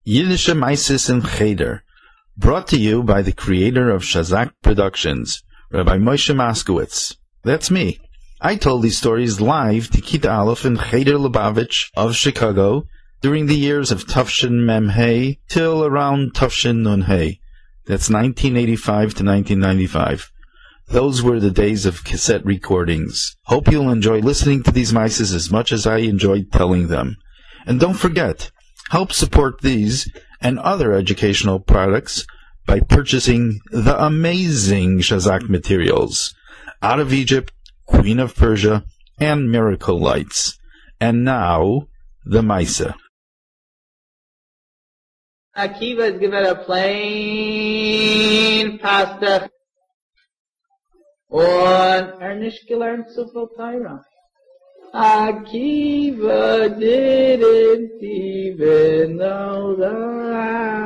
Yiddishe Meises in Cheder, brought to you by the creator of Shazak Productions, Rabbi Moshe Moskowitz. That's me. I told these stories live to Kita Aleph in Cheder Lubavitch of Chicago during the years of Tufshin Mem Hey till around Tufshin Nun Hey. That's 1985 to 1995. Those were the days of cassette recordings. Hope you'll enjoy listening to these mices as much as I enjoyed telling them. And don't forget, help support these and other educational products by purchasing the amazing Shazak materials, Out of Egypt, Queen of Persia, and Miracle Lights. And now, the Misa. Akiva איז געווען א פלעין פאסטעך און ער נישט געלערנט צופיל תורה. Akiva didn't even know the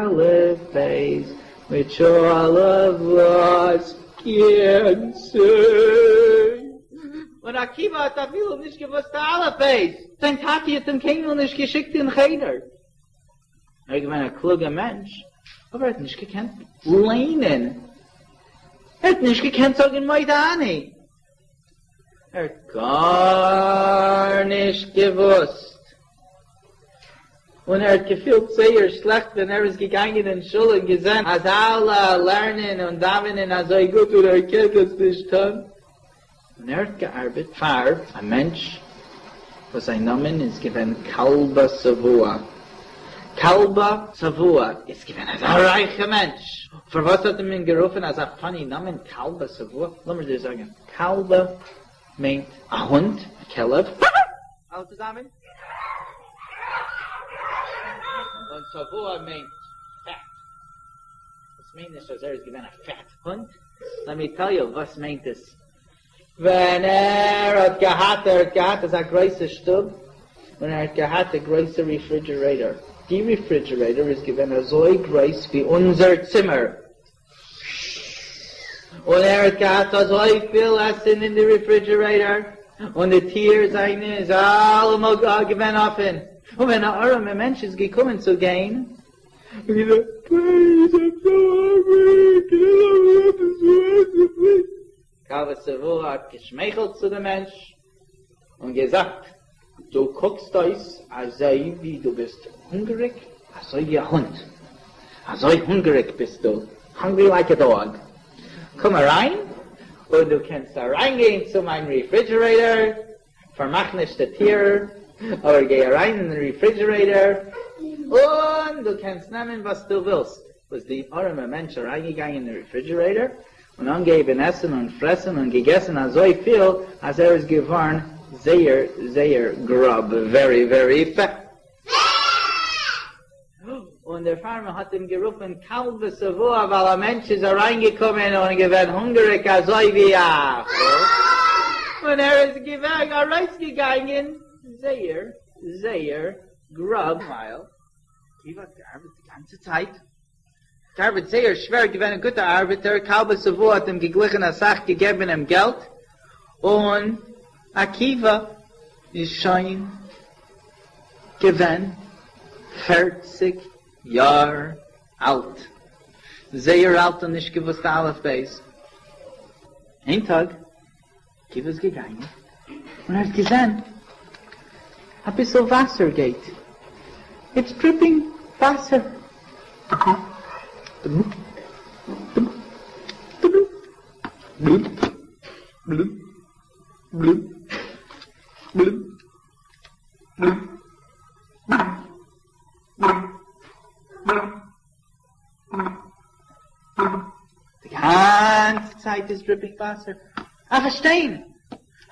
Aleph Beis, which all of us can say. און עקיבא האט אפילו נישט געוואוסט די אלף בית, זיין טאטע האט אים קיינמאל נישט געשיקט אין חדר. ער איז געווען א קלוגער מענטש, אבער ער האט נישט געקענט ליינען, ער האט נישט געקענט זאגן מודה אני, ער האט גארנישט געוואוסט, און ער האט געפילט זייער שלעכט ווען ער איז געגאנגען אין שול און געזען אז אלע לערנען און דאווענען אזוי גוט און ער קען דאס נישט טון. און ער האט געארבעט פאר א מענטש וואס זיין נאמען איז געווען כלבא שבוע. כלבא שבוע איז געווען אזא רייכע מענטש. פארוואס האט מען אים גערופן אזא פאני נאמען כלבא שבוע? לאמיר דיר זאגן, כלבא מיינט א הונט, א כלב, אלע צוזאמען, און שבוע מיינט פעט. דאס מיינט נישט אז ער איז געווען א פעט הונט. לעט מי טעל יו וואס מיינט עס. ווען ער האט געהאט ער האט געהאט אזא גרויסע שטוב און ער האט געהאט א גרויסע ריפרידזשערעיטאר, די ריפרידזשערעיטאר איז געווען אזוי גרויס ווי אונזער צימער, און ער האט געהאט אזויפיל עסן אין די ריפרידזשערעיטאר, און די טיר זיינע איז אלעמאל געווען אפען, און ווען א ארעמע מענטש איז געקומען צו גיין, און געזאגט פליז איים סאו האנגרי קען איי האוו עפעס צו עסן פליז. כלבא שבוע האט געשמייכלט צו דעם מענטש און געזאגט, דו קוקסט אויס אזוי ווי דו ביסט הונגעריג אזוי ווי א הונט, אזוי הונגעריג ביסטו, האנגרי לייק א דאג, קום אריין און דו קענסט אריינגיין צו מיין ריפרידזשערעיטאר פארמאך נישט די טיר, אבער גיי אריין אין ריפרידזשערעיטאר און דו קענסט נעמען וואס דו ווילסט. איז די ארעמע מענטש אריינגעגאנגען אין ריפרידזשערעיטאר און אנגעהויבן עסן און פרעסן און געגעסן אזויפיל אז ער איז געווארן זייער זייער גראב, ווערי ווערי פעט. און דערפאר מען האט אים גערופן כלבא שבוע ווייל א מענטש איז אריינגעקומען און געווען הונגעריג אזוי ווי א און ער איז געווען ארויסגעגאנגען זייער זייער גראב ווייל עקיבא האט געארבעט די גאנצע צייט געארבעט זייער שווער געווען א גוטע ארבעטער כלבא שבוע האט אים געגליכן אסאך געגעבן אים געלט און עקיבא איז שוין געווען פערציג יאר אלט, זייער אלט און נישט געוואוסט אלף בית. איין טאג עקיבא איז געגאנגען און ער האט געזען אביסל וואסער גייט, איטס דריפינג וואסער. די גאנצע צייט איז דריפינג וואסער אויף א שטיין,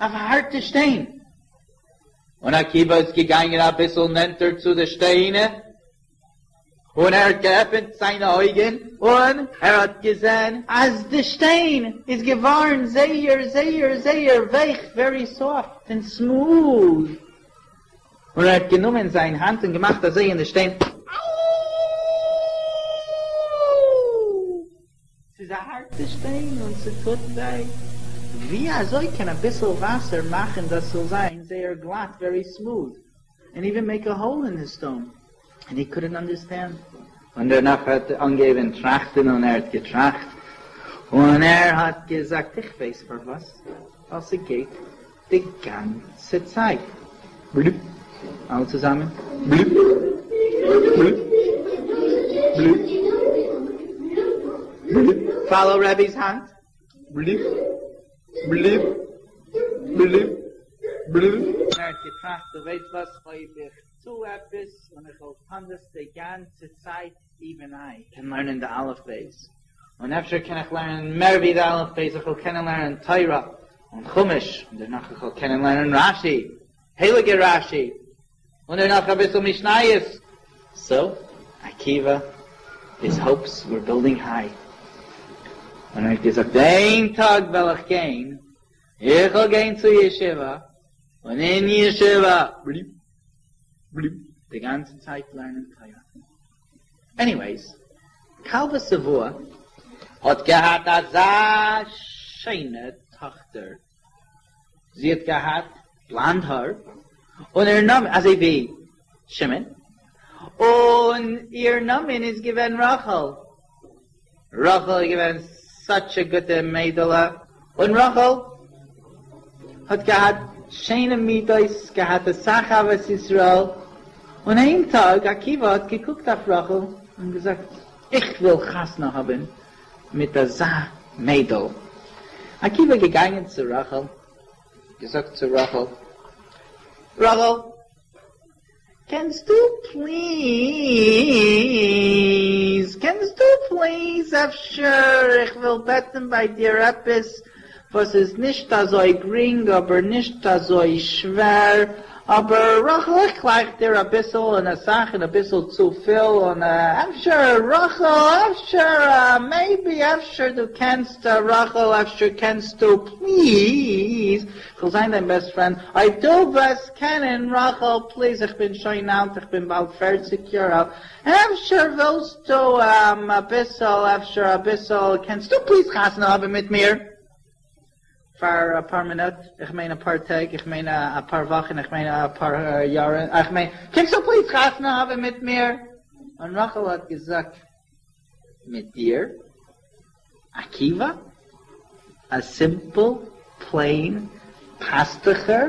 אויף א הארטע שטיין, און עקיבא איז געגאנגען אביסל נענטער צו די שטיין, און ער האט געעפנט זיינע אויגן, און ער האט געזען אז די שטיין איז געווארן זייער זייער זייער ווייך, ווערי סאפט און סמוד, און ער האט גענומען זיין האנט און געמאכט אזוי אין די שטיין, אאוו! ס'איז א הארטע שטיין און ס'טוט וויי, ווי אזוי קען אביסל וואסער מאכן דאס זאל זיין זייער גלאט, ווערי סמוד, און איווען מעיק א האול אין די סטאון, און הי קודנט אנדערסטענד. און דערנאך האט אנגעהויבן טראכטן און ער האט געטראכט און ער האט געזאגט איך ווייס פארוואס, ווייל ס'גייט די גאנצע צייט בלופ, אלע צוזאמען בלופ בלופ בלופ בלופ, פאלאו רבי'ס האנט בלופ בלופ בלופ בלופ. און ער האט געטראכט דו ווייסט וואס אויב איך טו עפעס און איך וועל טון דאס די גאנצע צייט איווען איי קען לערנען די אלף בית, און אפשר קען איך לערנען מער ווי די אלף בית, איך וועל קענען לערנען תורה און חומש, און דערנאך איך וועל קענען לערנען רשי, הייליגע רשי, און דערנאך אביסל משניות. סאו, עקיבא, היז האופס ווער בילדינג היי, און ער האט געזאגט איין טאג וועל איך גיין, איך וועל גיין צו ישיבה, און אין ישיבה, בליפ בליפ, די גאנצע צייט לערנען תורה. עניוועיס, כלבא שבוע האט געהאט אזא שיינע טאכטער, זי האט געהאט בלאנד האר, און איר נאמען, אזוי ווי שמעון, און איר נאמען איז געווען רחל, רחל איז געווען סאטש א גוטע מיידעלע, און רחל האט געהאט שיינע מידות, געהאט אסאך אהבת ישראל, און איין טאג עקיבא האט געקוקט אויף רחל און געזאגט, איך וויל חתונה האבן מיט אזא מיידל. עקיבא איז געגאנגען צו רחל, געזאגט צו רחל, רחל, קענסטו פליז, קענסטו פליז אפשר, איך וויל בעטן ביי דיר עפעס וואס איז נישט אזוי גרינג אבער נישט אזוי שווער, אבער רחל איך גלייך דיר אביסל און אסאך און אביסל צופיל און אפשר רחל אפשר מעיבי אפשר דו קענסט רחל אפשר קענסטו פליז כ'וויל זיין דיין בעסט פרענד, אויב דו וועסט קענען, רחל, פליז, איך בין שוין אלט, איך בין באלד פערציג יאר אלט, אפשר ווילסטו אביסל, אפשר אביסל, קענסטו פליז חתונה האבן מיט מיר? פאר אפאר מינוט, איך מיין אפאר טעג, איך מיין אפאר וואכן, איך מיין אפאר יארן, איך מיין, קענסטו פליז חתונה האבן מיט מיר? און רחל האט געזאגט, מיט דיר? עקיבא? א סימפל פלעין פאסטוכער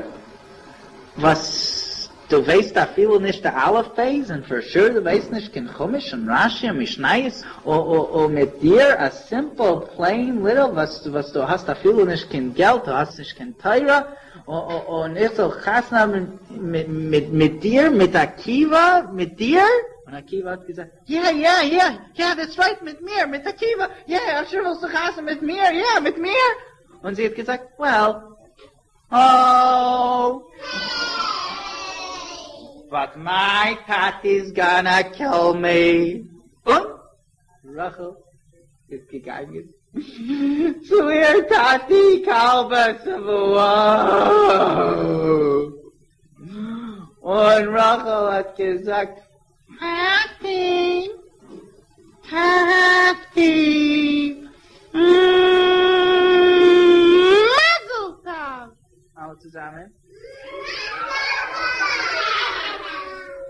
וואס דו ווייסט אפילו נישט די אלף בית און פאר שור דו ווייסט נישט קיין חומש און רשי און משניות און מיט דיר א סימפל פלעין ליטל וואס וואס דו האסט אפילו נישט קיין געלט דו האסט נישט קיין תורה און איך זאל חתונה האבן מיט דיר מיט עקיבא מיט דיר? און עקיבא האט געזאגט יא יא יא יא דעטס רייט מיט מיר מיט עקיבא יא אפשר ווילסטו חתונה מיט מיר יא מיט מיר און זי האט געזאגט וועל אוי באט מיי טאטי איז גאנא קיל מי און רחל איז געגאנגען צו איר טאטי כלבא שבוע און רחל האט געזאגט טאטי! טאטי! מזל טוב! אלע צוזאמען.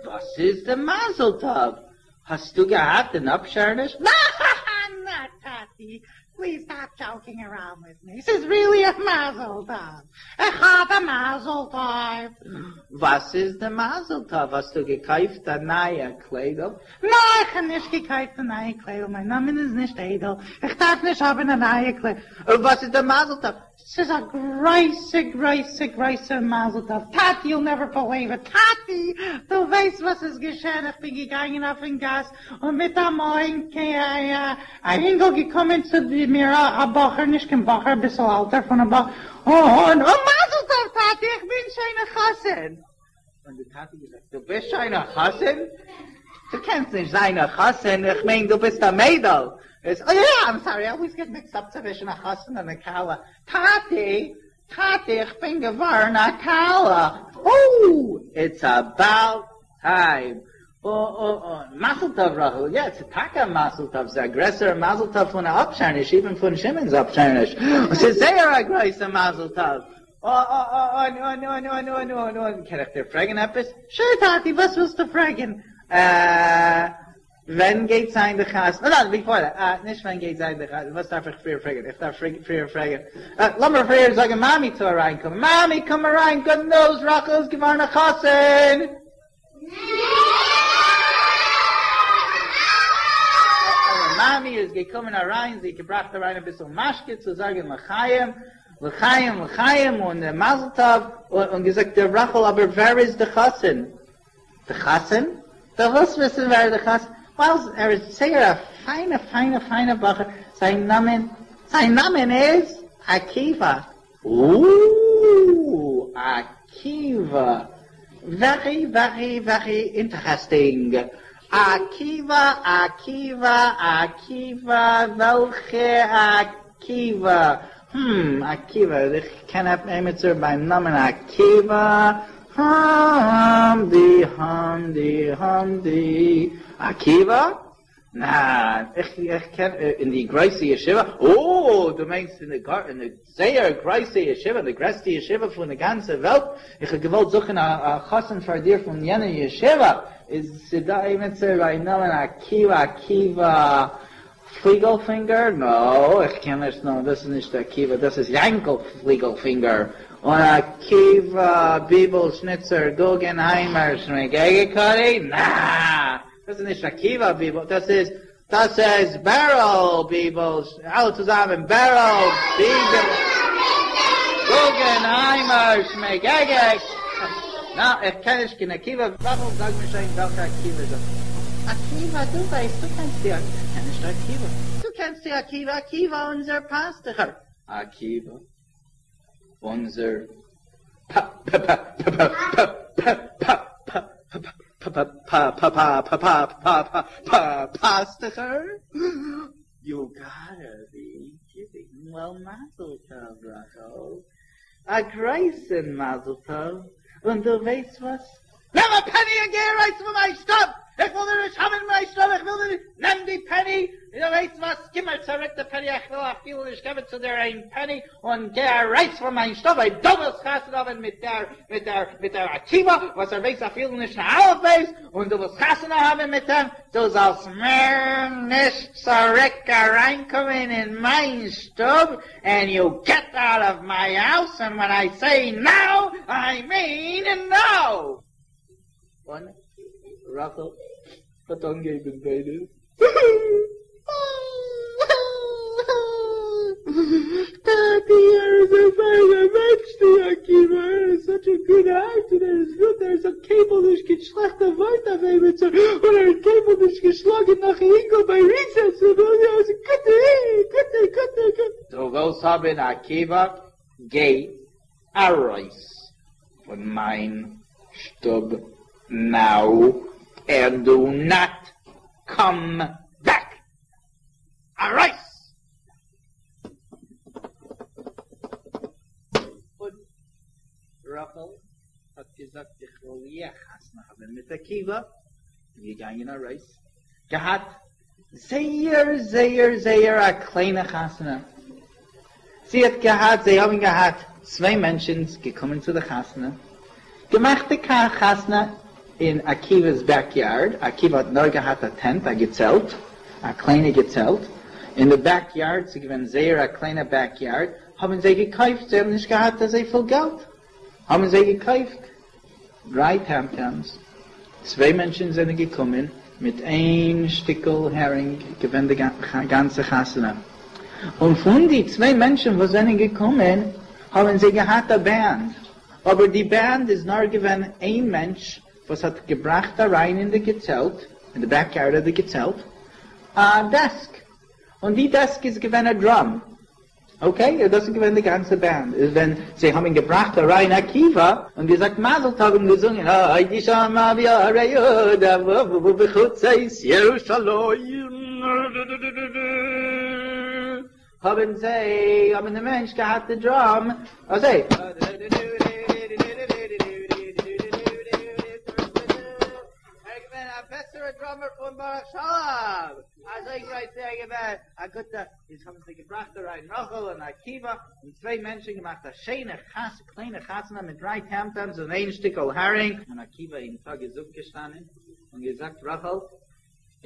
וואס איז די מזל טוב? האסטו געהאט אן אפשערניש? נא טאטי, פליז סטאפ דזשאוקינג אראונד וויט מי, ס'איז ריעלי א מזל טוב, איך האב א מזל טוב. וואס איז די מזל טוב? האסטו געקויפט א נייע קליידל? נא איך האב נישט געקויפט א נייע קליידל, מיין נאמען איז נישט איידל, איך דארף נישט האבן א נייע קליידל. וואס איז די מזל טוב? ס'איז א גרויסע גרויסע גרויסע מזל טוב, טאטי יו'ל נעווער בעליוו איט, טאטי דו ווייסט וואס איז געשען, איך בין געגאנגען אויפן גאס און מיטאמאל א אינגל געקומען צו מיר א בחור, נישט קיין בחור אביסל עלטער פון א בחור, און און מזל טוב טאטי איך בין שוין א חתן! און די טאטע געזאגט דו ביסט שוין א חתן? דו קענסט נישט זיין א חתן, איך מיין דו ביסט א מיידל. איז אוי יא איים סארי איי אלוועיס געט מיקסד אפ צווישן א חתן און א כלה, טאטי טאטי איך בין געווארן א כלה, אוי איטס אבאוט טיים, מזל טוב רחל, יא ס'איז טאקע א מזל טוב, ס'איז א גרעסערע מזל טוב פון א אפשערניש, איווען פון שמעון'ס אפשערניש, ס'איז זייער א גרויסע מזל טוב, און און און און און און און קען איך דיר פרעגן עפעס? שור טאטי וואס ווילסטו פרעגן? אה. ווען גייט זיין די חתונה? ניין, ביפאר דעט, אה, נישט ווען גייט זיין די חתונה, וואס דארף איך פריער פרעגן? איך דארף פריער פרעגן, אה, לאמיר פריער זאגן מאמי צו אריינקומען, מאמי קום אריין, גוד ניוז, רחל איז געווארן א חתן! מאמי איז געקומען אריין, זי האט געבראכט אריין אביסל משקה צו זאגן לחיים, לחיים לחיים און מזל טוב, און געזאגט רחל אבער ווער איז די חתן? די חתן? דו ווילסט וויסן ווער איז די חתן? ווייל ער איז זייער א פיינע פיינע פיינע בחור, זיין נאמען, זיין נאמען איז עקיבא. אוו! עקיבא! ווערי ווערי ווערי אינטערעסטינג! עקיבא עקיבא עקיבא וועלכע עקיבא? הממ עקיבא איך קען עמיצער ביים נאמען עקיבא המ די המ די המ די עקיבא? ניין, איך איך קען אין די גרויסע ישיבה, אה, דו מיינסט אין די גאר אין די זייער גרויסע ישיבה, די גרעסטע ישיבה פון די גאנצע וועלט, איך האב געוואלט זוכן א א חתן פאר דיר פון יענע ישיבה, איז ס'דא עימיצער ביי נאמען עקיבא עקיבא פליגלפינגער? נאו, איך קען נישט, נאו, דאס איז נישט עקיבא, דאס איז יענקל פליגלפינגער, און עקיבא ביבל שניצער גוגענהיימער שמעגעגעקארי? נא! דאס איז נישט עקיבא ביבל, דאס איז, דאס איז בערל ביבל, אלע צוזאמען, בערל ביבל, גוגענהיימער שמעגעגעק, נא, איך קען נישט קיין עקיבא, רחל זאג מיר שוין וועלכע עקיבא איז דאס? עקיבא, דו ווייסט, דו קענסט די, איך קען נישט עקיבא, דו קענסט די עקיבא, עקיבא אונזער פאסטוכער, עקיבא אונזער פ פ פ פ פ פ פ פ פ פ פ פ פ פ פ פ פ פ פאסטוכער? יו גאטע בי קידינג, וועל מזל טוב רחל, א גרויסען מזל טוב, און דו ווייסט וואס? נעם א פעני און גיי ארויס פון מיין שטוב! איך וויל דיר נישט האבן אין מיין שטוב! איך וויל דיר נישט! נעם די פעני! און דו ווייסט וואס? גיב מיר צוריק די פעני! איך וויל אפילו נישט געבן צו דיר איין פעני! און גיי ארויס פון מיין שטוב אויב דו ווילסט חתונה האבן מיט דער מיט דער מיט דער עקיבא וואס ער ווייסט אפילו נישט קיין אלף בית און דו ווילסט חתונה האבן מיט אים, דו זאלסט מער נישט צוריק אריינקומען אין מיין שטוב, ענד יו געט אוט אוו מיי האוז, ענד ווען איי סעי נאו, איי מין נאו! און רחל האט אנגעהויבן וויינען. טאטי, ער איז א פיינער מענטש די עקיבא, ער איז סאטש א גוד הארט און ער איז גוט, ער זאגט קיינמאל נישט קיין שלעכטע ווארט אויף עימיצער, און ער האט קיינמאל נישט געשלאגן נאך א אינגל ביי ריסעס, און ער איז א גוטע גוטע גוטע גוטע. דו ווילסט האבן עקיבא? גיי ארויס פון מיין שטוב נאו ענד דו נאט קאם בעק! ארויס! און רחל האט געזאגט איך וויל יא חתונה האבן מיט עקיבא, און געגאנגען ארויס, געהאט זייער זייער זייער א קליינע חתונה, זי האט געהאט, זיי האבן געהאט צוויי מענטשן געקומען צו די חתונה, געמאכט די חתונה אין עקיבא'ס בעק יארד, עקיבא האט נאר געהאט א טענט, א געצעלט, א קליינע געצעלט, אין די בעק יארד, ס'איז געווען זייער א קליינע בעק יארד, האבן זיי געקויפט, זיי האבן נישט געהאט אזויפיל געלט, האבן זיי געקויפט דריי טעמטעמס, צוויי מענטשן זענען געקומען מיט איין שטיקל הערינג, געווען די גאנצע חתונה, און פון די צוויי מענטשן וואס זענען געקומען האבן זיי געהאט א בענד, אבער די בענד איז נאר געווען איין מענטש וואס האט געבראכט אריין אין די געצעלט, אין די בעק יארד אוו די געצעלט, א דעסק, און די דעסק איז געווען א דראם, אקעי, דאס איז געווען די גאנצע בענד, איז ווען זיי האבן געבראכט אריין עקיבא און געזאגט מזל טוב און געזונגען הייתי שם בהרי יהודה ובחוצות ירושלים האבן זיי, האבן די מענטש געהאט די דראם אזוי. ער איז געווען א בעסערע דראמער פון ברוך שלום, אזוי גרויס איז ער געווען, א גוטע, איז האבן זיי געבראכט אריין רחל און עקיבא, און צוויי מענטשען געמאכט א שיינע חת קליינע חתונה מיט דריי טעמטעמס און איין שטיקעל הערינג, און עקיבא איין טאג איז אויפגעשטאנען און געזאגט רחל.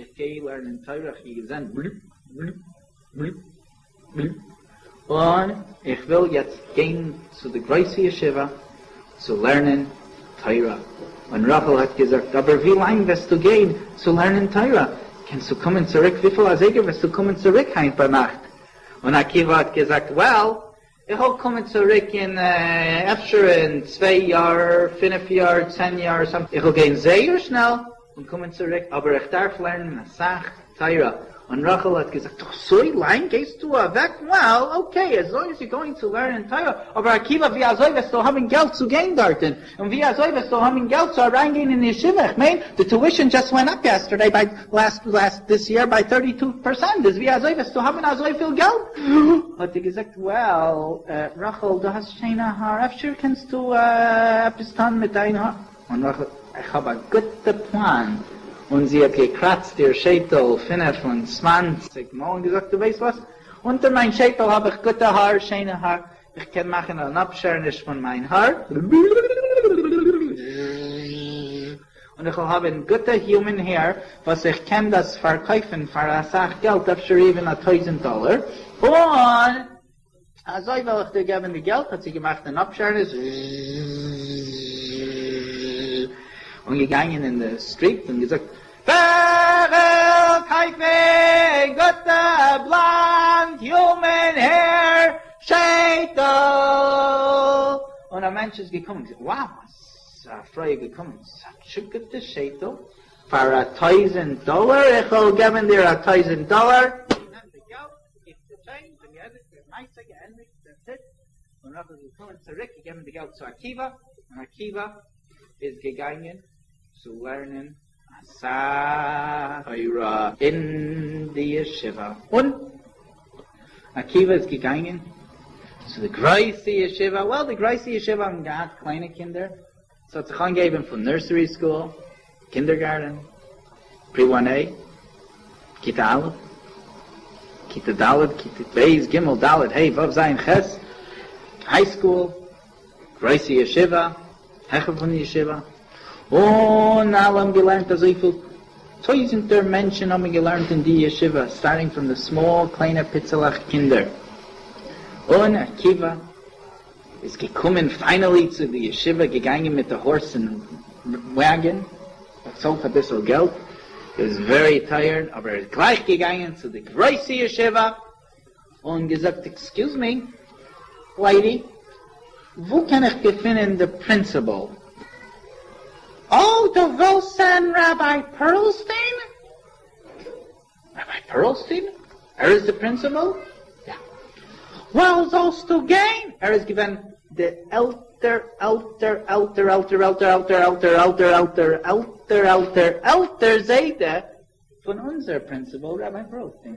איך גיי לערנען תורה, איך האב געזען בלופ בלופ בלופ בלופ, און איך וויל יעצט גיין צו די גרויסע ישיבה צו לערנען תורה. און רחל האט געזאגט, אבער ווי לאנג וועסטו גיין צו לערנען תורה? קענסטו קומען צוריק? וויפיל אזייגער וועסטו קומען צוריק היינט ביינאכט? און עקיבא האט געזאגט, וועל, איך וועל קומען צוריק אין אפשר אין צוויי יאר, פינף יאר, צען יאר, איך וועל גיין זייער שנעל און קומען צוריק, אבער איך דארף לערנען אסאך תורה. און רחל האט געזאגט, אזוי לאנג גייסטו אוועק? וועל, אקעי, עז לאנג עז יו גאוינג צו לערנען תורה, אבער עקיבא ווי אזוי וועסטו האבן געלט צו גיין דארטן? און ווי אזוי וועסטו האבן געלט צו אריינגיין אין ישיבה? איך מיין, די טואישען דזשאסט ווענט אפ יעסטערדעי ביי לאסט לאסט דיס יער ביי טערטי טו פערסענט, איז ווי אזוי וועסטו האבן אזויפיל געלט? האט ער געזאגט, וועל, רחל דו האסט שיינע האר, אפשר קענסטו עפעס טון מיט דיין האר? און רחל, איך האב א גוטע פלאן, און זי האט געקראצט איר שייטל 25 מאל און געזאגט, דו ווייסט וואס, אונטער מיין שייטל האב איך גוטע האר, שיינע האר, איך קען מאכן אן אפשערניש פון מיין האר, און איך וועל האבן גוטע היומען העיר וואס איך קען דאס פארקויפן פאר אסאך געלט, אפשר איווען א טויזענט דאלער, און אזוי וועל איך דיר געבן די געלט, האט זי געמאכט אן אפשערניש און געגאנגען אין די סטריט און געזאגט, ווער וויל קויפן גוטע בלאנד יומען העיר שייטל? און א מענטש איז געקומען און געזאגט, wow, א פרוי איז געקומען, סאטש א גוטע שייטל פאר א טויזענט דאלער, איך וועל געבן דיר א טויזענט דאלער, נעם די געלט, גיב די טשעינדזש, און געענדיגט די מעשה, געענדיגט, דעטס איט, און רחל איז געקומען צוריק, געגעבן די געלט צו עקיבא, און עקיבא איז געגאנגען צו לערנען אסאך תורה אין די ישיבה, און עקיבא איז געגאנגען צו די גרויסע ישיבה, וועל די גרויסע ישיבה האבן געהאט קליינע קינדער, ס'האט זיך אנגעהויבן פון נורסערי סקול, קינדערגארטען, פרי וואן עי, כיתה א', כיתה ד', כיתה ב', ג', ד', ה', ו', ז', ח', היי סקול, גרויסע ישיבה, העכער פון די ישיבה, און אלע האבן געלערנט אזויפיל טויזענטער מענטשען האבן געלערנט אין די ישיבה, סטארטינג פראם די סמאל קליינע פיצעלעך קינדער, און עקיבא איז געקומען פיינעלי צו די ישיבה, געגאנגען מיט די הארס און וואגאן, באצאלט אביסל געלט, הי וואס ווערי טייערד, אבער ער איז גלייך געגאנגען צו די גרויסע ישיבה, און געזאגט עקסקיוז מי לעידי, וואו קען איך געפינען די פרינסיפעל? אה, דו ווילסט זען ראביי פערלסטיין? ראביי פערלסטיין? ער איז די פרינסיפעל? יא. וועל זאלסטו גיין. ער איז געווען די עלטער עלטער עלטער עלטער עלטער עלטער עלטער עלטער עלטער עלטער עלטער עלטער זיידע פון אונזער פרינסיפעל ראביי פערלסטיין.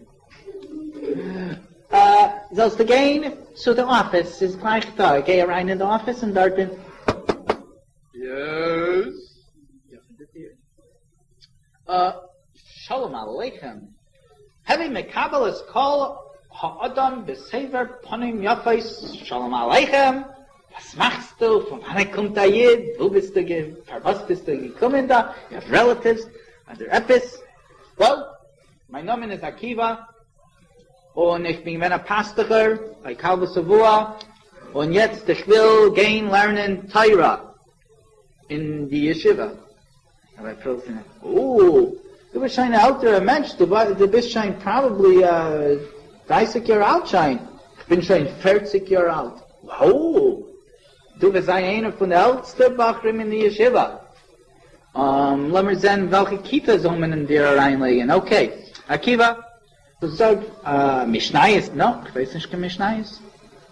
זאלסטו גיין צו די אפיס, ס'איז גלייך דא, גיי אריין אין די אפיס און דארטן. יעס. שלום עליכם, הוי מקבל את כל האדם בסבר פנים יפות, שלום עליכם, וואס מאכסטו, פון וואנעט קומט א איד, וואו ביסטו, פארוואס ביסטו געקומען דא, יו האוו רעלעטיווס, אדער עפעס, וועל, מיין נאמען איז עקיבא, און איך בין געווען א פאסטוכער ביי כלבא שבוע, און יעצט איך וויל גיין לערנען תורה אין די ישיבה. ראביי פערלסטיין, או, דו ביסט שוין א עלטערע מענטש, דו ביסט שוין פראבעבלי דרייסיג יאר אלט שוין, איך בין שוין פערציג יאר אלט, וואו, דו וועסט זיין איינער פון די עלטסטע בחורים אין די ישיבה. לאמיר זען וועלכע כיתה זאל מען אין דיר אריינלייגן, אקעי, עקיבא, זאג משניות, נא, איך ווייס נישט קיין משניות,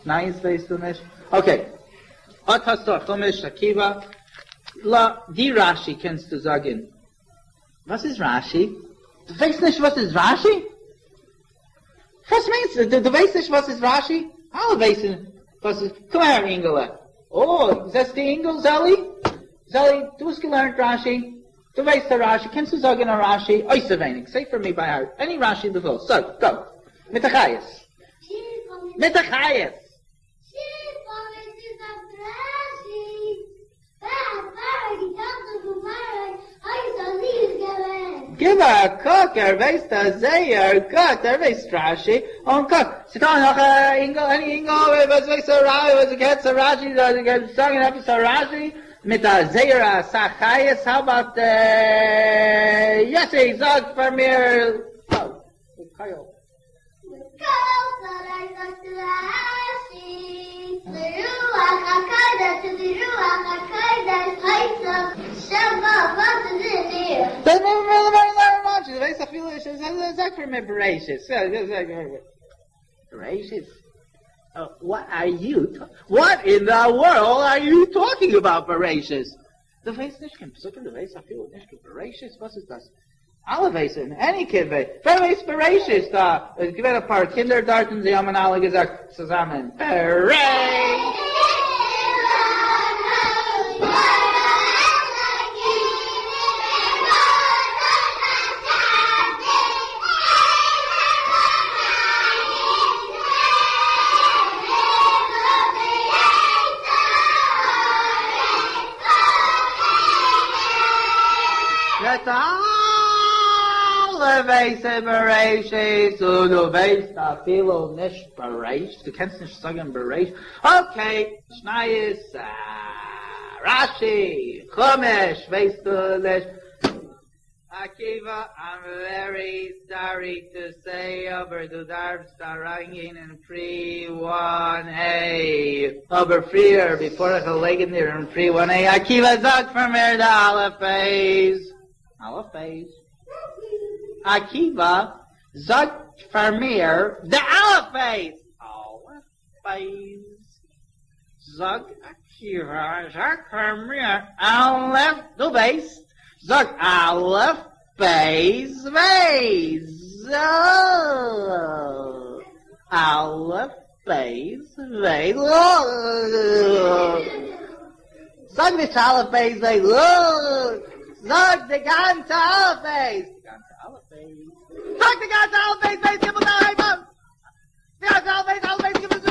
משניות ווייסטו נישט, אקעי, אט האסטו א חומש, עקיבא, לא, די רשי קענסטו זאגן, וואס איז רשי? דו ווייסט נישט וואס איז רשי? וואס מיינסטו? דו ווייסט נישט וואס איז רשי? אלע ווייסן וואס איז, קום אהער אינגעלע, אוי, זעסט די אינגל, זאלי? זאלי, דו האסט געלערנט רשי? דו ווייסט א רשי? קענסטו זאגן א רשי אויסערווייניג? סעי פאר מי ביי הארט עני רשי דו ווילסט, זאג, גאו! מיט א חיות! מיט א חיות! גיב א קוק, ער ווייסט א זייער גוט, ער ווייסט רשי, און קוק, ס'דא נאך א אינגל, עני אינגל וואס ווייסט א רשי, וואס קען א רשי, קען זאגן עפעס א רשי, מיט א זייער אסאך חיות, האו אבאוט יאסי, זאג פאר מיר, אוי, What are you What in the world are you talking about בראשית? דו ווייסט נישט קיין פסוקים דו ווייסט אפילו נישט קיין בראשית וואס איז דאס? אלע ווייסן, עני קינד ווייסט, ווער ווייסט בראשית דא? איז געווען אפאר קינדער דארט און זיי האבן אלע געזאגט צוזאמען בראשית. יעצט אלע ווייסן בראשית און דו ווייסט אפילו נישט בראשית, דו קענסט נישט זאגן בראשית, אקעי, משניות, רשי, חומש ווייסטו נישט. עקיבא, איים ווערי סארי טו סעי אבער דו דארפסט אריינגיין אין פרי וואן עי. אבער פריער ביפאר איך וועל לייגן דיר אין פרי וואן עי, עקיבא זאג פאר מיר די אלף בית. אלף בית. עקיבא זאג פאר מיר די אלף בית. אלף בית. זאג עקיבא זאג פאר מיר אלף דו ווייסט זאג אלף בית בית אלף בית בית זאג נישט אלף בית בית זאג די גאנצע אלף בית די גאנצע אלף בית זאג די גאנצע אלף בית בית גימל דלת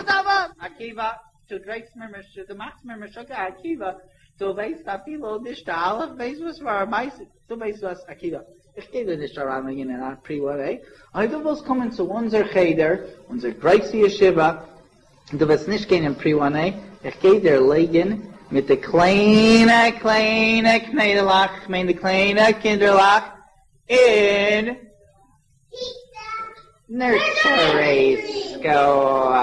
ה' ו' עקיבא, דו דרייסט מיר משוגע, דו מאכסט מיר משוגע עקיבא, דו ווייסט אפילו נישט די אלף בית וואס פאר א מעשה, דו ווייסט וואס עקיבא, איך גיי דיר נישט אריינלייגן אין א פרי וואן עי, אויב דו ווילסט קומען צו אונזער חדר, אונזער גרויסע ישיבה, דו וועסט נישט גיין אין פרי וואן עי, איך גיי דיר לייגן מיט די קליינע קליינע קניידלעך, כ'מיין די קליינע קינדערלעך, אין. נורסערי סקול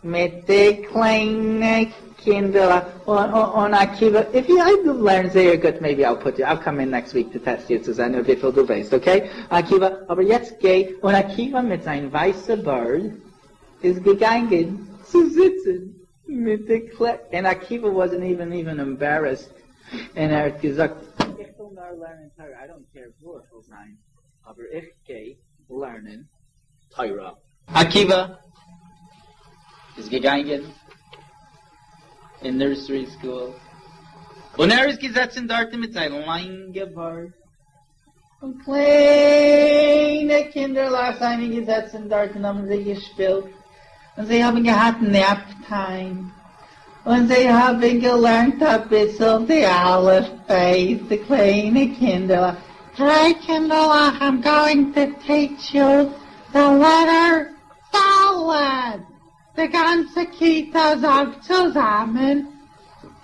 מיט די קליינע קינדערלעך און עקיבא איף יו לערן זייער גוט מעיבי אייל פוט יו אייל קאם אין נעקסט וויק טו טעסט יו צו זען וויפיל דו ווייסט אקעי עקיבא אבער יעצט גיי און עקיבא מיט זיין ווייסע בארד איז געגאנגען צו זיצן מיט די קליינע און עקיבא וואזנט איווען איווען עמבערעסד און ער האט געזאגט איך וויל נאר לערנען תורה איי דאנט קעיר וואו איך וויל זיין אבער איך גיי לערנען תורה. עקיבא איז געגאנגען אין נורסערי סקול, און ער איז געזעצן דארטן מיט זיין לאנגע בארד, און קליינע קינדערלעך זענען געזעצן דארטן האבן זיי געשפילט, און זיי האבן געהאט נעפ טיים, און זיי האבן געלערנט אביסל די אלף בית, די קליינע קינדערלעך. היי קינדערלעך, איים גאוינג טו טיעטש יו די לעטער ד'. די גאנצע כיתה זאגט צוזאמען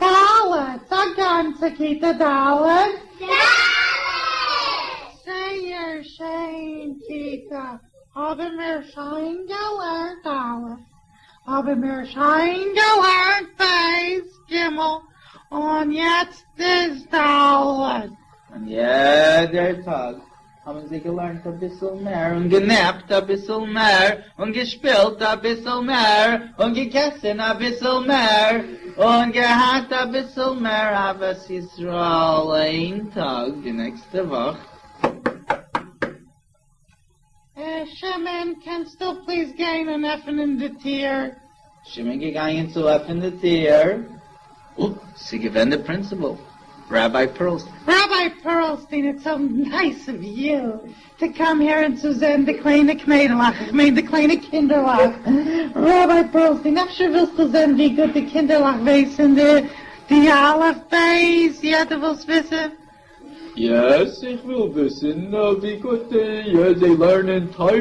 ד'. זאג גאנצע כיתה ד'. ד'! זייער שיין כיתה, האבן מיר שוין געלערנט א', האבן מיר שוין געלערנט ב', ג', און יעצט איז ד'. און יעדער טאג האבן זיי געלערנט אביסל מער און גענעפט אביסל מער און געשפילט אביסל מער און געגעסן אביסל מער און געהאט אביסל מער אהבת ישראל איין טאג די נעקסטע וואך. אה, שמעון, קענסטו פליז גיין און עפענען די טיר? שמעון געגאנגען צו עפענען די טיר, אופ, ס'איז געווען די פרינציפעל, ראביי פערלסטין. ראביי פערלסטין, איטס סאו נייס אוו יו טו קאם העיר און צו זען די קליינע קניידלעך, איך מיין די קליינע קינדערלעך. ראביי פערלסטין, אפשר ווילסטו זען ווי גוט די קינדערלעך ווייסן די די אלף בית? יא, דו ווילסט וויסן? Yes, איך וויל וויסן ווי גוט זיי לערנען תורה,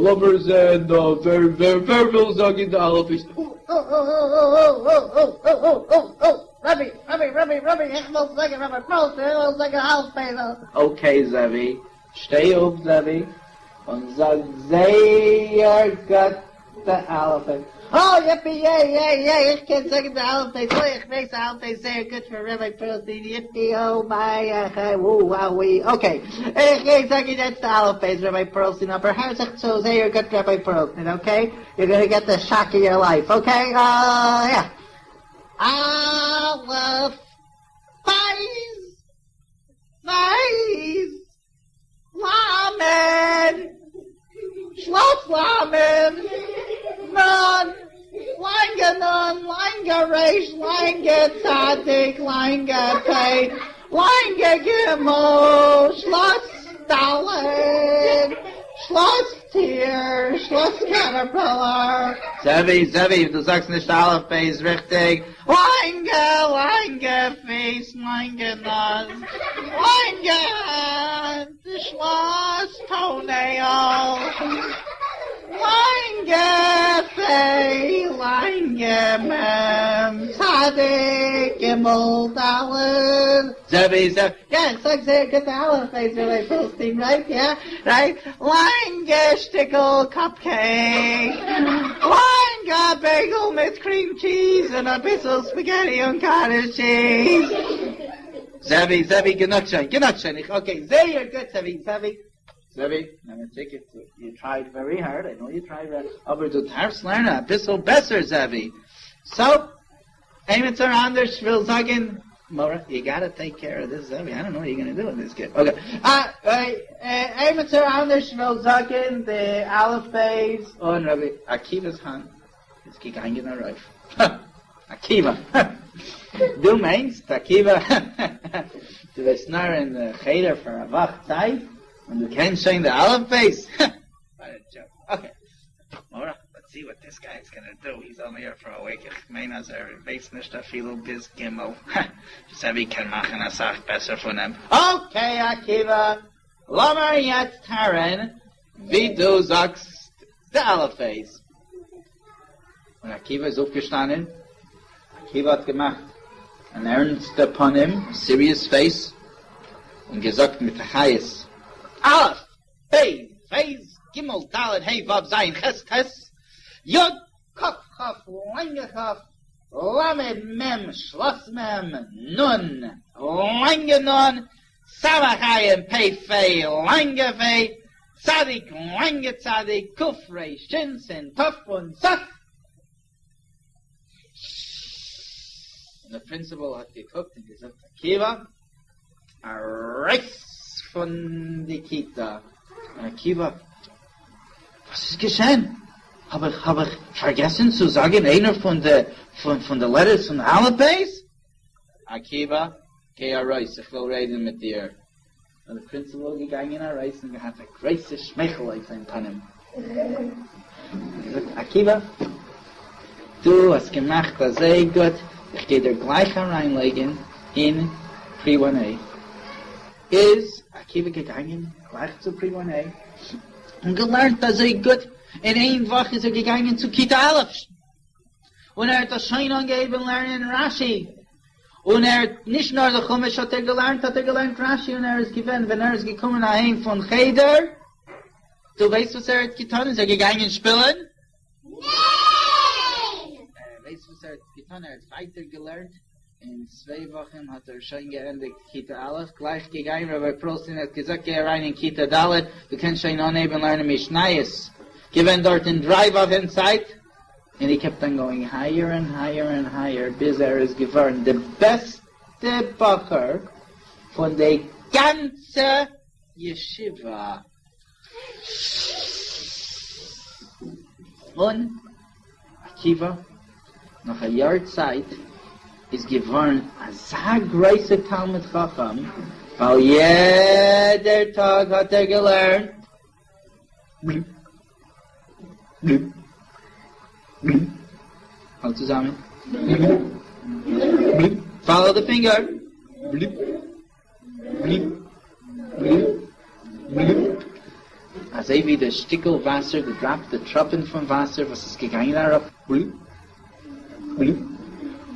לאמיר זען ווער וויל זאגן די אלף בית. רבי, רבי, רבי, רבי, איך וויל זאגן רבי פערלסטין, איך וויל זאגן אלף בית. Okay זאבי, שטיי אויף זאבי, און זאג זייער גוט די אלף בית. אה, yippee yay yay yay, איך קען זאגן די אלף בית, אוי איך ווייס די אלף בית זייער גוט פון רבי פערלסטין, yippee oh my אה וואו וואו ווי, okay, איך גיי זאגן יעצט די אלף בית רבי פערלסטין, אבער הער זיך צו זייער גוט רבי פערלסטין, okay? You're gonna get the shock of your life, okay? אה יא. אלף בית בית למד שלאס למד נון לאנגע נון לאנגע ריש לאנגע צדיק לאנגע פא לאנגע גימל שלאס דלת שלאס טיר שלאס caterpillar. זאבי, זאבי, דו זאגסט נישט אלף בית ריכטיג. לאנגע, לאנגע פיס, לאנגע נאז, לאנגע הענט, שלאס toenail, לאנגע פא, לאנגע מם, צדיק, גימל, דלת. זאבי, זאבי. Yeah, זאג זייער גוט אלף בית רבי פערלסטין, right? Yeah, right? לאנגע שטיקל cupcake, לאנגע bagel מיט cream cheese און א ביסל spaghetti און cottage cheese. זאבי, זאבי, גענוג שוין, גענוג שוין. איך, okay, זייער גוט, זאבי, זאבי. זאבי, נעם א ticket. You tried very hard, I know you tried very אבער דו דארפסט לערנען א ביסל בעסער, זאבי. So, עמיצער אנדערש וויל זאגן, מורה, you gotta take care of this, Zevi. I don't know what you're gonna do with this kid. Okay. עמיצער אנדערש וויל זאגן די אלף בית און רבי עקיבא'ס האנט איז געגאנגען ארויף. עקיבא. דו מיינסט, עקיבא, דו וועסט נאר אין חדר פאר א וואך צייט און דו קענסט שוין די אלף בית? What a joke. Okay. מורה, let's see what this guy is gonna do, he's only here for a week, איך מיין אז ער ווייסט נישט אפילו ביז גימל, זאבי קען מאכן אסאך בעסער פון אים. Okay עקיבא, לאמיר יעצט הערן ווי דו זאגסט די אלף בית. און עקיבא איז אויפגעשטאנען, עקיבא האט געמאכט אן ערנסטע פנים, serious face, און געזאגט מיט א חיות, אלף! בית, בית, גימל, דלת, ה', ו', ז', ח', ט', י', כ', כ', לאנגע כ', למד, מ', שלאס מ', נ', לאנגע נ', סמך, עין, פ', פ', לאנגע פ', צדיק, לאנגע צדיק, ק', ר', ש', שין, ת', און ת'. און דער principal האט געקוקט און געזאגט, עקיבא, ארויס פון די כיתה! און עקיבא, וואס איז געשען? האב איך האב איך פארגעסן צו זאגן איינער פון די פון די letters פון אלף בית? עקיבא, גיי ארויס, איך וויל רעדן מיט דיר. און דער principal איז געגאנגען ארויס און געהאט א גרויסע שמייכל אויף זיין פנים. געזאגט, עקיבא, דו האסט געמאכט אזוי גוט, איך גיי דיר גלייך אריינלייגן אין pre one A. איז עקיבא געגאנגען גלייך צו pre one A און געלערנט אזוי גוט, אין איין וואך איז ער געגאנגען צו כיתה א', און ער האט דאס שוין אנגעהויבן לערנען רשי, און ער האט נישט נאר די חומש האט ער געלערנט, האט ער געלערנט רשי, און ער איז געווען, ווען ער איז געקומען אהיים פון חדר, דו ווייסט וואס ער האט געטון? איז ער געגאנגען שפילן? ניין! ווייסט וואס ער האט געטון? ער האט ווייטער געלערנט, אין צוויי וואכן האט ער שוין געענדיגט כיתה א', גלייך געגאנגען, רבי פערלסטין האט געזאגט גיי אריין אין כיתה ד', דו קענסט שוין אנהייבן לערנען משניות, געווען דארט אין דריי וואכן צייט, און he kept on going higher and higher and higher ביז ער איז געווארן די בעסטע בחור פון די גאנצע ישיבה. און עקיבא נאך א יאר צייט איז געווארן אזא גרויסע תלמיד חכם, ווייל יעדער טאג האט ער געלערנט. אלע צוזאמען. Follow the finger. בלופ, בלופ, בלופ, אזוי ווי די שטיקל וואסער, די דראפ, די טראפן פון וואסער וואס איז געגאנגען אראפ, בלופ, בלופ,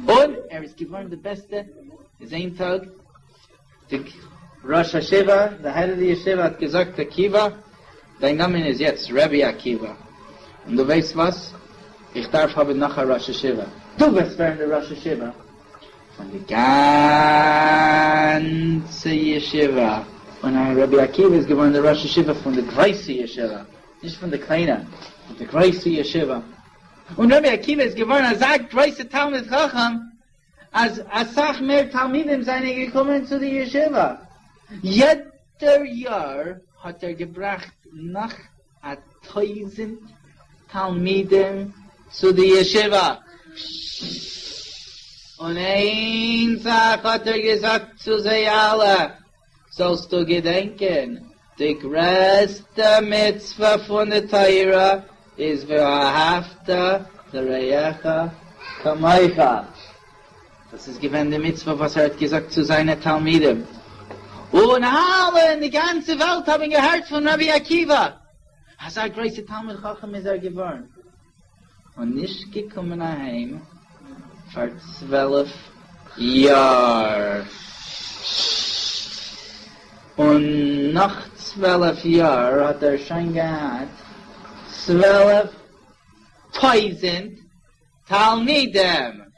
און ער איז געווארן די בעסטע, איז איין טאג די ראש הישיבה, די העד אוו די ישיבה האט געזאגט עקיבא, דיין נאמען איז יעצט רבי עקיבא, און דו ווייסט וואס? איך דארף האבן נאך א ראש ישיבה, דו וועסט ווערן די ראש ישיבה פון די גאנצע ישיבה, און רבי עקיבא איז געווארן די ראש ישיבה פון די גרויסע ישיבה, נישט פון די קליינע, פון די גרויסע ישיבה, און רבי עקיבא איז געווארן אזא גרויסע תלמיד חכם, אז אסאך מער תלמידים זענען געקומען צו די ישיבה, יעדער יאר האט ער געבראכט נאך א טויזענט תלמידים צו די ישיבה, און איין זאך האט ער געזאגט צו זיי אלע, זאלסטו געדענקען, די גרעסטע מצוה פון די תורה איז ואהבת לרעך כמוך. דאס איז געווען די מצוה וואס ער האט געזאגט צו זיינע תלמידים, און אלע אין די גאנצע וועלט האבן געהערט פון רבי עקיבא, אזא גרויסע תלמיד חכם איז ער געווארן, און נישט געקומען אהיים פאר 12 יאר, און נאך 12 יאר האט ער שוין געהאט 12,000 תלמידים.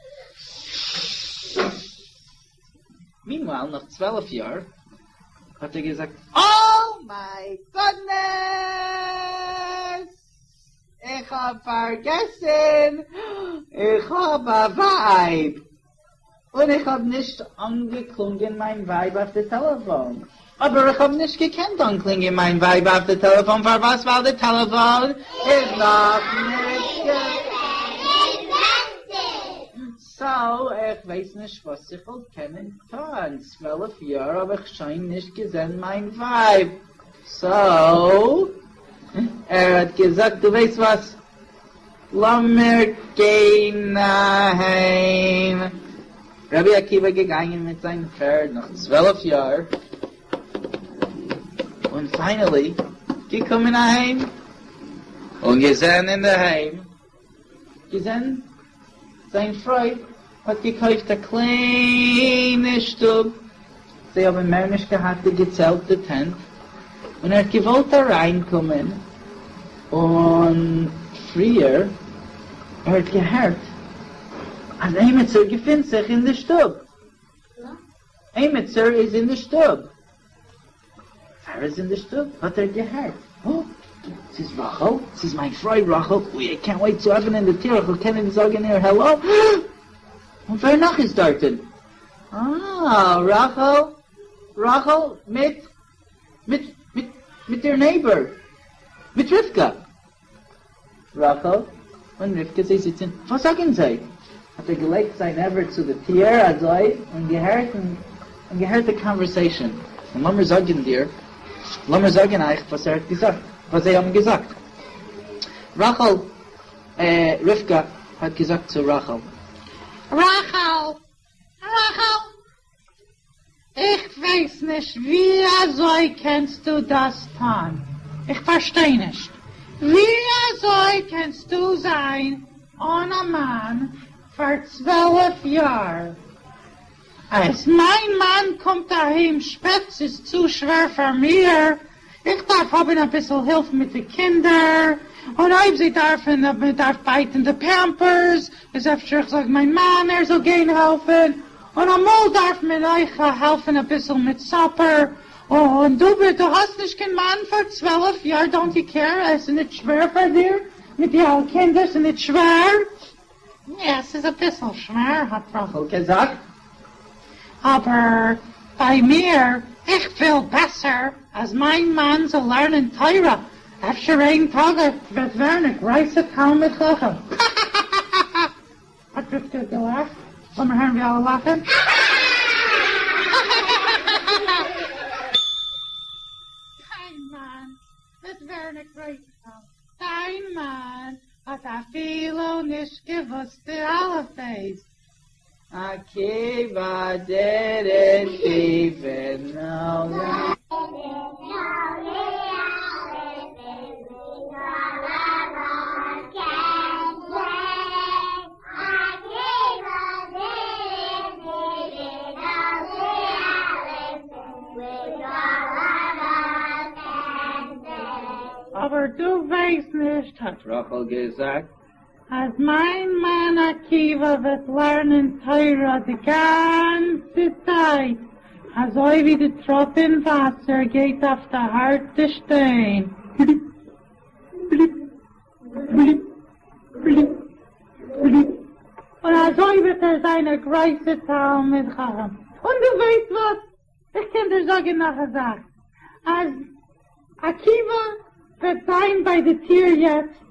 Meanwhile, נאך 12 יאר האט ער געזאגט, Oh my goodness! איך האב פארגעסן, איך האב א ווייב, און איך האב נישט אנגעקלונגען מיין ווייב אויף די טעלעפאן, אבער איך האב נישט געקענט אנקלינגען מיין ווייב אויף די טעלעפאן, פארוואס? ווייל די טעלעפאן איז נאך נישט סאו איך ווייס נישט וואס איך וואלט קענען טון, 12 יאר האב איך שוין נישט געזען מיין ווייב, סאו ער האט געזאגט דו ווייסט וואס, לאמיר גיין אהיים. רבי עקיבא געגאנגען מיט זיין פערד נאך 12 יאר, און finally געקומען אהיים, און געזען אינדערהיים, געזען זיין פרוי האט געקויפט א קליינע שטוב, זיי האבן מער נישט געהאט די געצעלט די tent, און ער האט געוואלט אריינקומען, און פריער ער האט געהערט אז עימיצער געפינט זיך אין די שטוב, עימיצער איז אין די שטוב. ווער איז אין די שטוב? האט ער געהערט, אה, ס'איז רחל, ס'איז מיין פרוי רחל, אוי, איי קענט וועיט צו עפענען די טיר, איך וועל קענען זאגן איר העלא, און ווער נאך איז דארטן? אה, רחל, רחל מיט, מיט, מיט, מיט איר neighbor, מיט רבקה. רחל און רבקה זיי זיצן, וואס זאגן זיי? האט ער געלייגט זיין עבר צו די טיר אזוי און געהערט און געהערט די conversation, און לאמיר זאגן דיר, לאמיר זאגן אייך וואס ער האט געזאגט, וואס זיי האבן געזאגט. רחל, רבקה האט געזאגט צו רחל. רחל! רחל! איך ווייס נישט ווי אזוי קענסטו דאס טון, איך פארשטיי נישט, ווי אזוי קענסטו זיין אן א מאן פאר 12 יאר? אז מיין מאן קומט אהיים שפעט ס'איז צו שווער פאר מיר, איך דארף האבן אביסל הילף מיט די קינדער, און אויב זיי דארפן, מען דארף בייטן די Pampers, איז אפשר איך זאג מיין מאן ער זאל גיין העלפן, און אמאל דארף מען אויך העלפן אביסל מיט supper, און דו דו האסט נישט קיין מאן פאר 12 יאר, don't you care, עס איז נישט שווער פאר דיר מיט די אלע קינדער, ס'איז נישט שווער? יא, ס'איז אביסל שווער, האט רחל געזאגט, אבער ביי מיר, איך וויל בעסער אז מיין מאן זאל לערנען תורה, אפשר איין טאג ער וועט ווערן א גרויסע תלמיד חכם. האט רבקה געלאכט, לאמיר הערן ווי אלע לאכן. דיין מאן וועט ווערן א גרויסע תלמיד. דיין מאן האט אפילו נישט געוואוסט די אלף בית. Akiva didn't even know that. אבער דו ווייסט נישט, האט רחל געזאגט. אז מיין מאן עקיבא וועט לערנען תורה די גאנצע צייט, אזוי ווי די טראפן וואסער גייט אויף די הארטע שטיין, בליפ בליפ בליפ בליפ בליפ, און אזוי וועט ער זיין א גרויסע תלמיד חכם. און דו ווייסט וואס? איך קען דיר זאגן נאך א זאך, אז עקיבא וועט זיין ביי די טיר יעצט,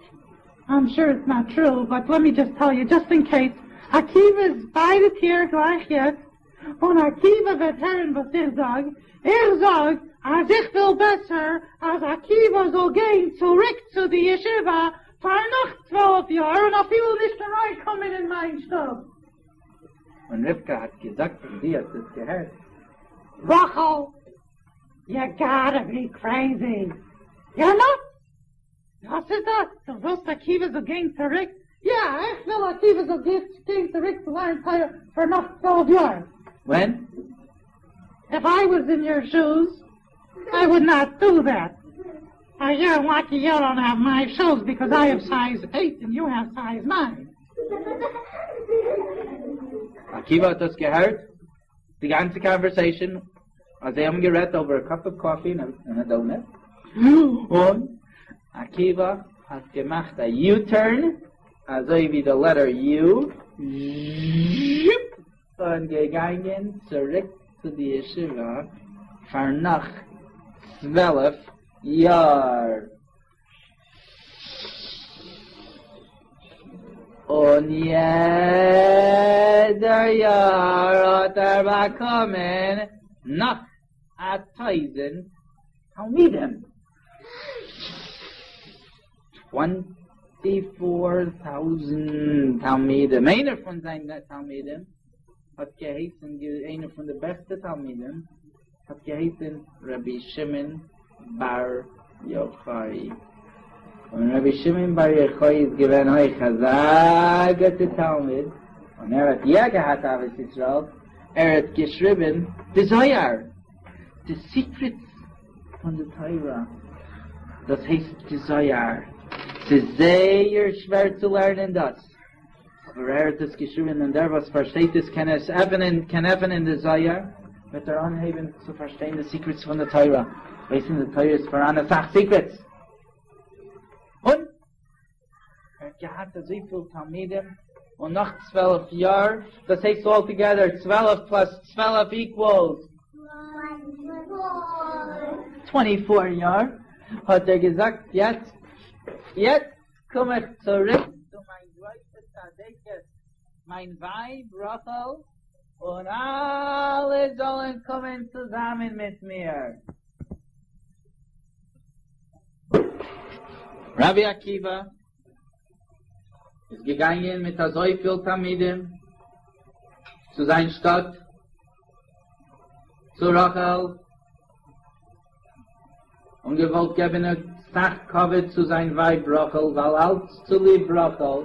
איים שור איטס נאט טרו, באט לעט מי דזשאסט טעל יו דזשאסט אין קעיס, עקיבא איז ביי די טיר גלייך יעצט, און עקיבא וועט הערן וואס איך זאג, איך זאג אז איך וויל בעסער אז עקיבא זאל גיין צוריק צו די ישיבה פאר נאך 12 יאר און אפילו נישט אריינקומען אין מיין שטוב. און רבקה האט געזאגט ווען זי האט עס געהערט. רחל, יו גאטע בי קרעיזי! יור נאטס! וואס איז דאס? דו ווילסט עקיבא זאל גיין צוריק? יא, איך וויל עקיבא זאל גיין צוריק צו לערנען תורה פאר נאך 12 יאר. ווען? If I was in your shoes, I would not do that. You're lucky you don't have my shoes because I have size 8 and you have size 9. עקיבא האט דאס געהערט, די גאנצע conversation, אז זיי האבן גערעדט over a cup of coffee and a donut, און עקיבא האט געמאכט א U-turn, אזוי ווי די letter U, און געגאנגען צוריק צו די ישיבה פאר נאך 12 יאר. און יעדער יאר האט ער באקומען נאך א טויזנט תלמידים. 24,000 תלמידים. איינער פון זיינע תלמידים האט געהייסן, איינער פון די בעסטע תלמידים האט געהייסן רבי שמעון בר יוחאי. און רבי שמעון בר יוחאי איז געווען אויך אזא גוטע תלמיד, און ער האט יא געהאט אהבת ישראל, ער האט געשריבן די זוהר, די secrets פון די תורה, דאס הייסט די זוהר, ס'איז זייער שווער צו לערנען דאס, אבער ער האט עס געשריבן און דער וואס פארשטייט עס קען עס עפענען, קען עפענען די זוהר, וועט ער אנהייבן צו פארשטיין די secrets פון די תורה, ווייסן אין די תורה איז פאראן אסאך secrets. און ער האט געהאט אזויפיל תלמידים, און נאך 12 יאר, דאס הייסט all together 12 plus 12 equals 24 יאר, האט ער געזאגט, יעצט, יעצט קום איך צוריק צו מיין גרויסע צדקת, מיין ווייב רחל, און אלע זאלן קומען צוזאמען מיט מיר. רבי עקיבא איז געגאנגען מיט אזויפיל תלמידים צו זיין שטאט, צו רחל, און געוואלט געבן א סאך כבוד צו זיין ווייב רחל, ווייל אלץ צוליב רחל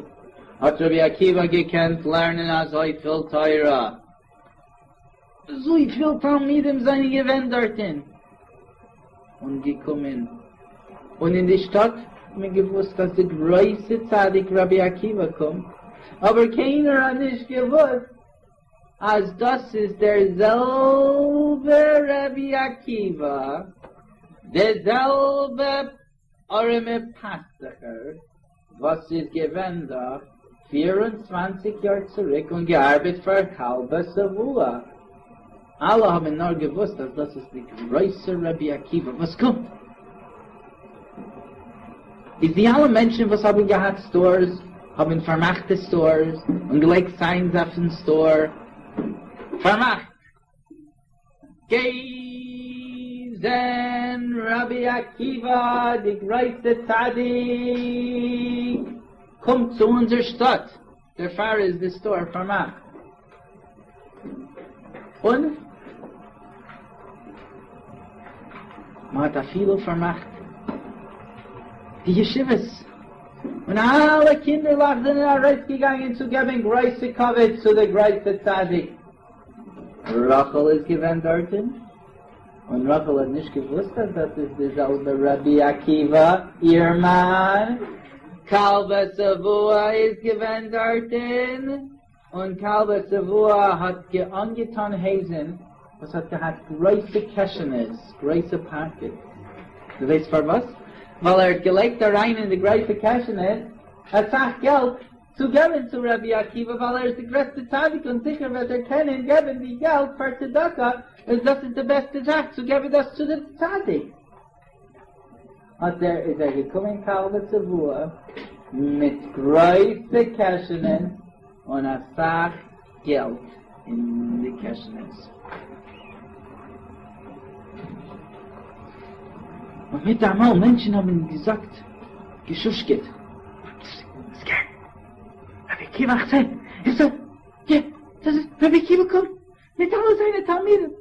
האט רבי עקיבא געקענט לערנען אזויפיל תורה. אזויפיל תלמידים זענען געווען דארטן און געקומען, און אין די שטאט האט מען געוואוסט אז די גרויסע צדיק רבי עקיבא קומט, אבער קיינער האט נישט געוואוסט אז דאס איז דער זעלבער רבי עקיבא, דער זעלבע ארעמע פאסטוכער וואס איז געווען דא 24 יאר צוריק און געארבעט פאר כלבא שבוע. אלע האבן נאר געוואוסט אז דאס איז די גרויסע רבי עקיבא וואס קומט. איז די אלע מענטשן וואס האבן געהאט stores האבן פארמאכט די stores און געלייגט signs אויפן store פארמאכט. גיי זען רבי עקיבא די גרויסע צדיק קומט צו אונזער שטאט, דערפאר איז די store פארמאכט. און מען האט אפילו פארמאכט די ישיבות, און אלע קינדערלעך זענען ארויסגעגאנגען צו געבן גרויסע כבוד צו די גרויסע צדיק. רחל איז געווען דארטן, און רחל האט נישט געוואוסט אז דאס איז די זעלבע רבי עקיבא, איר מאן. כלבא שבוע איז געווען דארטן, און כלבא שבוע האט אנגעטאן הויזן וואס האט געהאט גרויסע קעשענעס, גרויסע פאקעטס. דו ווייסט פארוואס? ווייל ער האט געלייגט אריין אין די גרויסע קעשענעס אסאך געלט צו געבן צו רבי עקיבא ווייל ער איז די גרעסטע צדיק און זיכער וועט ער קענען געבן די געלט פאר צדקה, איז דאס איז די בעסטע זאך צו געבן דאס צו די צדיק. האט ער איז ער געקומען כלבא שבוע מיט גרויסע קעשענעס און אסאך געלט אין די קעשענעס. און מיטאמאל מענטשן האבן געזאגט, געשושקעט, ס'גייט, רבי עקיבא איך זע, איך זע, יא, דאס איז רבי עקיבא קומט מיט אלע זיינע תלמידים.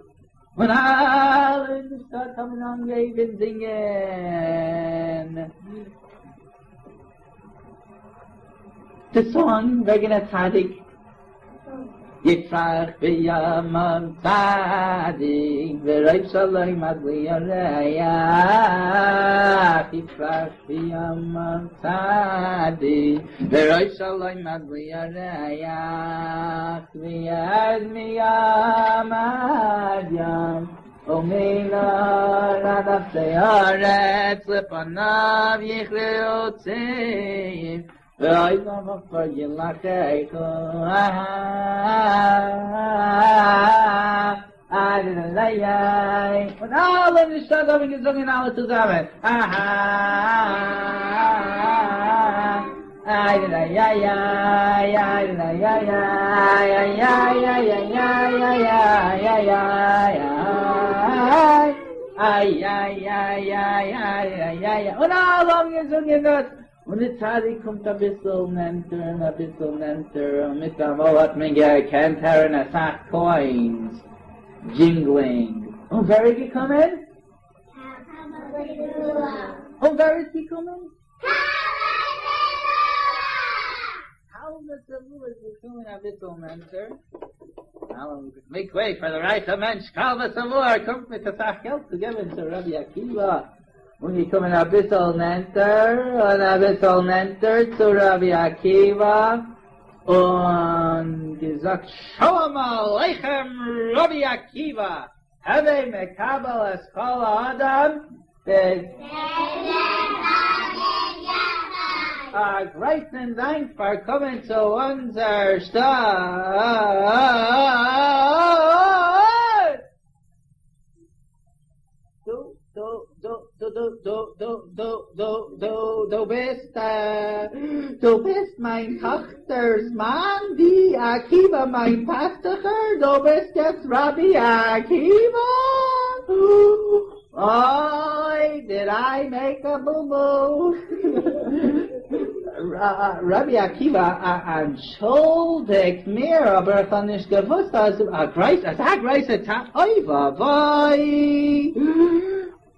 און אלע אין די שטאט האבן אנגעהויבן זינגען די סאנג וועגן א צדיק. יפרח בימיו צדיק ורוב שלום עד בלי ירח יפרח בימיו צדיק ורוב שלום עד בלי ירח וירד מים עד ים ומנהר עד אפסי ארץ לפניו יכרעו ציים ואויביו עפר ילחכו און אלע אין די שטאט האבן געזונגען אלע צוזאמען און אלע האבן געזונגען דאס און די צדיק קומט אביסל נענטער און אביסל נענטער, און מיטאמאל האט מען געקענט הערן אסאך קוינס דזשינגלינג. און ווער איז געקומען? און ווער איז געקומען? כלבא שבוע איז געקומען אביסל נענטער. מעיק וועי פאר די רייכע מענטש כלבא שבוע, ער קומט מיט אסאך געלט צו געבן צו רבי עקיבא. און געקומען אביסל נענטער און אביסל נענטער צו רבי עקיבא און געזאגט שלום עליכם רבי עקיבא הווי מקבל את כל האדם א גרויסן דאנק פאר קומען צו אונזער שטאט. דו, דו, דו, דו, דו, דו, דו, דו, דו, דו, דו ביסט, דו ביסט מיין טאכטער'ס מאן, די עקיבא מיין פאסטוכער, דו ביסט יעצט רבי עקיבא? אוי, דיד איי מעיק א בו בו? רבי עקיבא, אנטשולדיגט מיר, אבער איך האב נישט געוואוסט אז א גרויס, אזא גרויסע טא, אוי ואבוי!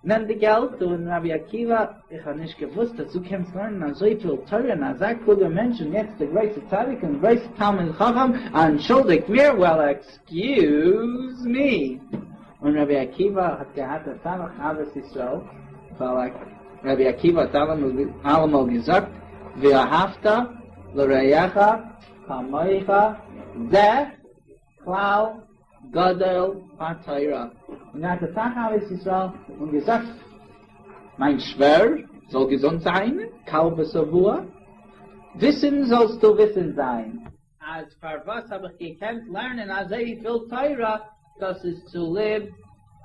נעם די געלט און רבי עקיבא, איך האב נישט געוואוסט אז דו קענסט לערנען אזויפיל תורה און אזא קלוגער מענטש און יעצט די גרויסע צדיק און גרויסע תלמיד חכם, אנטשולדיגט מיר, וועל עקסקיוז מי. און רבי עקיבא האט געהאט אסאך אהבת ישראל, ווייל רבי עקיבא האט אלעמאל געזאגט ואהבת לרעך כמוך זה כלל גדול בתורה, און געהאט אסאך אהבת ישראל און געזאגט מיין שווער זאל געזונט זיין, כלבא שבוע, וויסן זאלסטו וויסן זיין. אז פארוואס האב איך געקענט לערנען אזויפיל תורה, דאס איז צוליב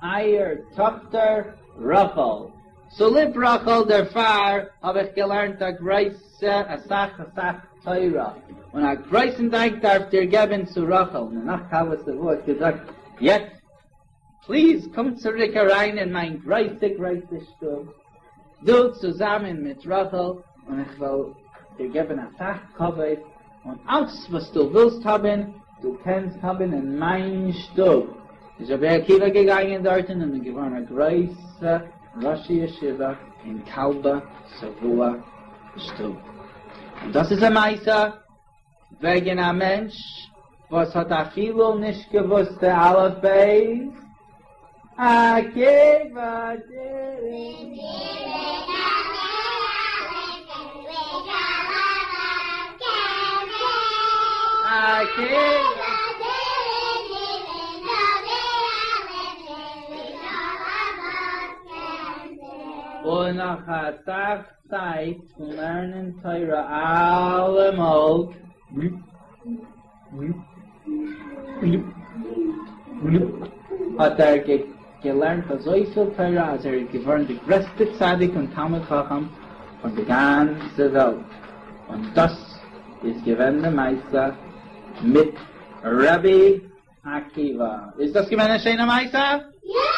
אייער טאכטער רחל, צוליב רחל דערפאר האב איך געלערנט א גרויסע אסאך אסאך תורה, און א גרויסן דאנק דארפט איר געבן צו רחל, און דערנאך כלבא שבוע האט געזאגט, יעצט פליז קום צוריק אריין אין מיין גרויסע גרויסע שטוב, דו צוזאמען מיט רחל, און איך וועל דיר געבן אסאך כבוד, און אלץ וואס דו ווילסט האבן. דו קענסט האבן אין מיין שטוב. איז רבי עקיבא געגאנגען דארטן און איז געווארן א גרויסע ראש ישיבה אין כלבא שבוע שטוב. און דאס איז א מעשה וועגן א מענטש וואס האט אפילו נישט געוואוסט די אלף בית, עקיבא דירין. עקיבא. און נאך אסאך צייט פון לערנען תורה אלעמאל. האט ער געלערנט אזויפיל תורה אז ער איז געווארן די גרעסטע צדיק און תלמיד חכם פון די גאנצע וועלט, און דאס איז געווען די מעשה מיט רבי עקיבא. איז דאס געווען א שיינע מעשה? יא!